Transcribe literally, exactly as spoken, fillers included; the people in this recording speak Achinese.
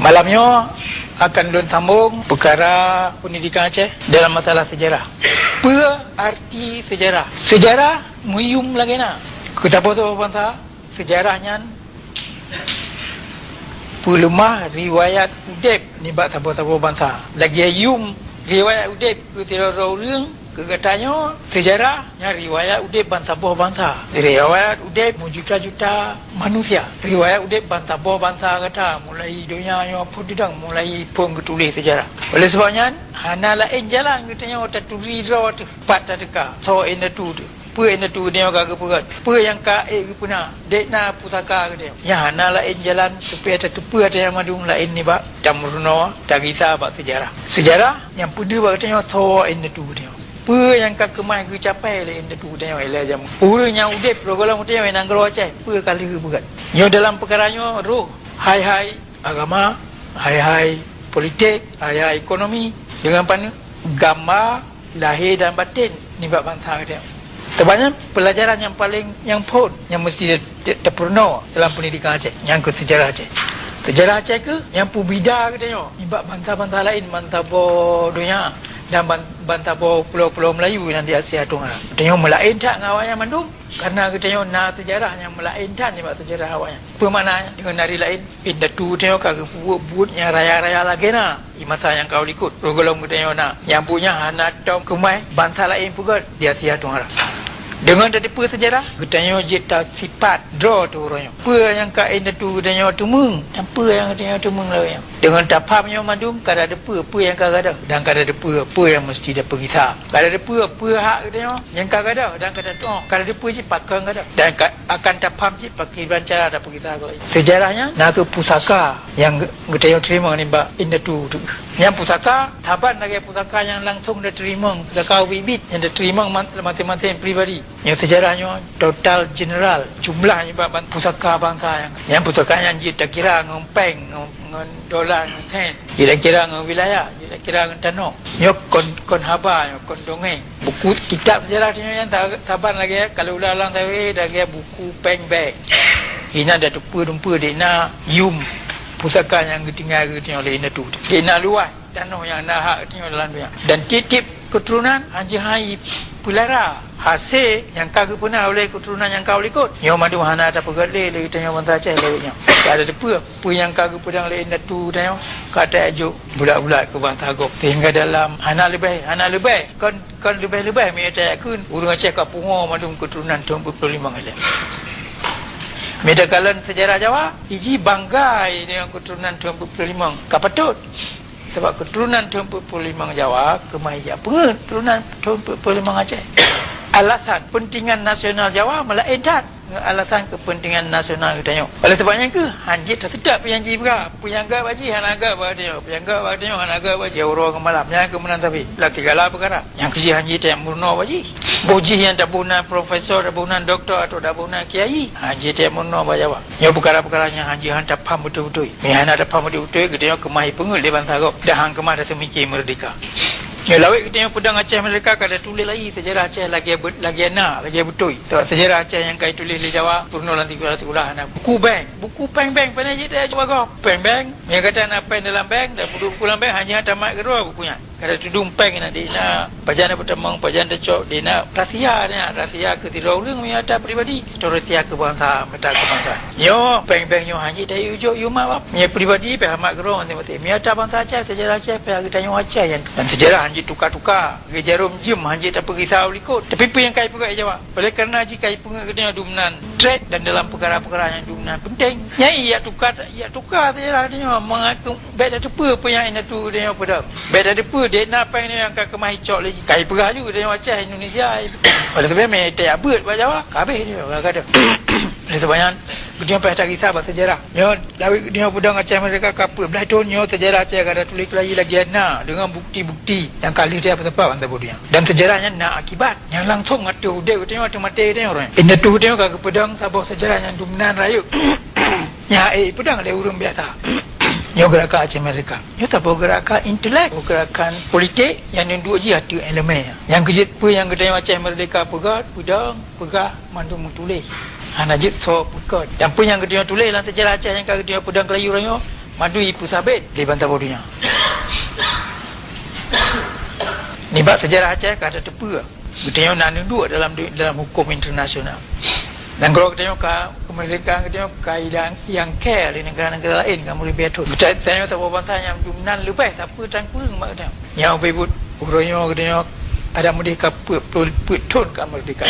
Malam nyoe akan lôn sambông peukara peundidikan Aceh dalam masalah seujarah. Peue arti seujarah? Seujarah meuyuem lagée na. Keu saboh-saboh bansa, seujarah nyan peuleumah riwayat udeb nibak saboh-saboh bansa. Lagée yuem riwayat udeb keu sidroe-droe ureuëng, keu geutanyoe, seujarah nyan riwayat udeb bansaboh bansa. Riwayat udeb meujuta-juta manusia. Riwayat udeb bansaboh bansa gata, mulai donya nyoe phon teudong, mulai phon geutuléh seujarah. Oleh sabab nyan, hana laén jalan geutanyoe taturi droe teuh pat tateuka soe indatu teuh. Peue indatu geutanyoe ka geupeugét? Peue nyang ka ék geupeuna? Dék na pusaka geutanyoe. Nyan hana laén jalan supaya tateupeue ata nyang mandum laén nibak tameurunoe tagisa bak seujarah. Seujarah nyang peudeuh bak geutanyoe soe indatu geutanyoe. Peue nyang ka keumah geucapai lé indatu geutanyoe ilée jameun. Ureuëng nyang udeb roh gohlom geutanyoe i nanggroe Aceh, peue ka lheueh geupeugét. Nyoe dalam peukara nyoe roh hai-hai agama, hai-hai politik, hai-hai ekonomi, deungon paneuk gamba lahé dan baten nibak bansa geutanyoe. Teuma nyan peulajaran nyang paleng nyang phon nyang meusti ta-, ta-, tapeurunoe dalam peundidikan Aceh, nyan keuh seujarah Aceh. Seujarah Aceh keuh nyang peubida geutanyoe nibak bansa-bansa laén bansaboh donya dan ban-, bansaboh pulo-pulo Meulayu nyang di Asia Tenggara. Geutanyoe meulaén that ngon awaknyan mandum. Kareuna geutanyoe na seujarah nyang meulaén that nibak seujarah awaknyan. Peue makna nyan? Deungon ari laén, indatu geutanyoe ka geupeubuet buet nyang raya-raya lagée na di masa nyang ka u likot. Roh gohlom geutanyoe na nyang buet nyan hana tom keumah bansa laén peugét di Asia Tenggara. Deungon tateupeue seujarah, geutanyoe jeuet tasipat droe teuh uroe nyoe. Peue nyang ka indatu geutanyoe teumeung dan peue nyang geutanyoe teumeung lawét nyoe. Deungon tapham nyoe mandum ka tateupeue peue nyang ka gadôh dan ka tateupeue peue nyang meusti tapeugisa. Ka tateupeue peue hak geutanyoe nyang ka gadôh dan ka tatuoh. Ka tateupeue cit pakon gadôh dan ka, akan tapham cit pakriban cara tapeugisa gob. Seujarah nyan na kheueh pusaka nyang geu-, geutanyoe teurimong nibak indatu teuh. Nyan pusaka saban lagée pusaka nyang langsong tateurimong, pusaka ubit-ubit nyang tateurimong ma-, maséng-maséng pribadi. Nyoe seujarah nyoe total jeneral, jumlah nibak ban-, pusaka bansa nyan. Nyan pusaka nyan jeuet takira ngon péng, ngon, ngon dola, ngon sen. Jeuet takira ngon wilayah, jeuet takira ngon tanoh. Nyoe kon, kon haba, nyoe kon dongeng. Buku kitab seujarah nyoe nyan sa-, saban lagée kalau ulang-ulang sabe lagée buku péng bank. Inan tateupeue dumpeue dék na yuem pusaka nyang geutinggai geutanyoe lé indatu. Dék na luwah tanoh nyang na hak geutanyoe dalam donya. Dan tieb-tieb keuturonan hanjeuet hai peulara hasé nyang ka geupeuna oleh keuturonan nyang ka u likot. Nyoe mandum hana tapeugét lé lé geutanyoe bansa Aceh lawét nyoe. Ka tateupeue peue nyang ka geupeudong lé indatu geutanyoe ka tajok bulat-bulat keu bansa gob. Sehingga dalam hana leubeh, hana leubeh, kon, kon leubeh-leubeh meunyoe tajak kheun ureuëng Aceh ka pungoe mandum keuturonan thon peuet ploh limong ilée. Meunyoe takalon seujarah Jawa, iji bangga deungon keuturonan thon peuet ploh limong. Ka patôt. Sabab keuturonan thon peuet ploh limong Jawa keumah ijak peungeuet keuturonan thon peuet ploh limong Aceh. Alasan kepentingan nasional Jawa meulaén that ngon alasan kepentingan nasional geutanyoe. Oleh sabab nyan keuh, hanjeuet taseutôt peue nyang jibra. Peue nyang gét bak jih hana gét bak geutanyoe. Peue nyang gét bak geutanyoe hana gét bak jih. Uroe ngon malam nyan keuh meunan sabe. Lam sigala peukara. Nyang keu jih hanjeuet tajak meurunoe bak jih. Boh jih nyang taboh nan profesor, taboh nan doktor, atawa taboh nan kiai, hanjeuet tajak meurunoe bak Jawa. Nyoe peukara-peukara nyang hanjeuet han tapham beutôi-beutôi. Meunyo hana tapham beutôi-beutôi, geutanyoe keumah ipeungeuet lé bansa gob, dan han keumah taseumike meurdehka. Nyoe lawét geutanyoe peudong Aceh meurdehka ka tatuléh lagée seujarah Aceh lagée be-, lagée na, lagée beutôi. Sabab seujarah Aceh nyang ka ituléh lé Jawa, peurunoe lam sikula-sikula hana. Buku bank, buku péng bank, pane jih tajak bagoe. Péng bank, meunyo gata na péng dalam bank, dan peuduek buku lam bank, hanjeuet han tamat keudroe buku nyan. Ka tatudong péng na di na, pajan na peutamong, pajan tacok di na, rahsia na, rahsia keu sidroe ureuëng meunyo ata pribadi, atau rahsia keu bansa, mata keu bansa. Nyoe péng-péng nyoe hanjeuet tayue jok yue mak bap. Nyoe pribadi pih amat keudroe maté-maté. Meunyo ata bansa Aceh, seujarah Aceh, pih geutanyoe Aceh nyan. Dan seujarah hanjeuet tuka-tuka, lagée jarom jeuem hanjeuet tapeugisa u likot. Tapi peue nyang ka ipeugah Jawa? Oleh kareuna jih ka ipeungeuet geutanyoe dum nan treb dan dalam peukara-peukara nyang dum nan peunteng. Nyan ijak tuka, ijak tuka seujarah geutanyoe mangat Bék tateupeue peue nyang indatu geutanyoe peudong. Bék tateupeue dék na péng nyoe nyang ka keumah icok lé jih. Ka ipeugah laju geutanyoe Aceh Indonesia. Oleh sabab mé tajak beuet bak Jawa, ka habéh nyoe, ka gadôh. Oleh sabab nyan, geutanyoe payah tagisa bak seujarah. Nyoe lawét geutanyoe peudong Aceh Merdeka ka peuet blaih thon nyoe seujarah Aceh ka tatuléh keulayi lagée na deungon bukeuti-bukeuti nyang ka lheueh teupeuteupat ban saboh donya. Dan seujarah nyan na akibat nyang langsong ateueh udeb geutanyoe, ateueh maté geutanyoe uroe nyoe. Indatu geutanyoe ka geupeudong saboh seujarah nyang dum nan rayeuk. Nyan hana ipeudong lé ureuëng biasa. Nyoe geurakan Aceh Merdeka. Nyoe saboh geurakan intelek, gerakan politik nyang duek jih ateueh ileumèe. Nyang keujeuet peue nyang geutanyoe Aceh Merdeka peugah, peudong, peugah mandum meutuléh. Hana jeuet soe peukon. Dan peue nyang geutanyoe tuléh lam seujarah Aceh nyang ka geutanyoe peudong keulayi uroe nyoe, Mandum ipeusaben lé bansaboh donya. Nibak seujarah Aceh ka tateupeue, geutanyoe na neuduek dalam, dalam huköm internasional. Nanggroe geutanyoe ka, keumeurdekaan geutanyoe ka ilang, iangkée lé neugara-neugara laén ka meuribée thon. Geutanyoe saboh bansa nyang meunan leubeh sapeue tan kureueng bak geutanyoe. Nyang ubé buet uroe nyoe geutanyoe adak meudeh ka peuet ploh peuet thon ka meurdeka.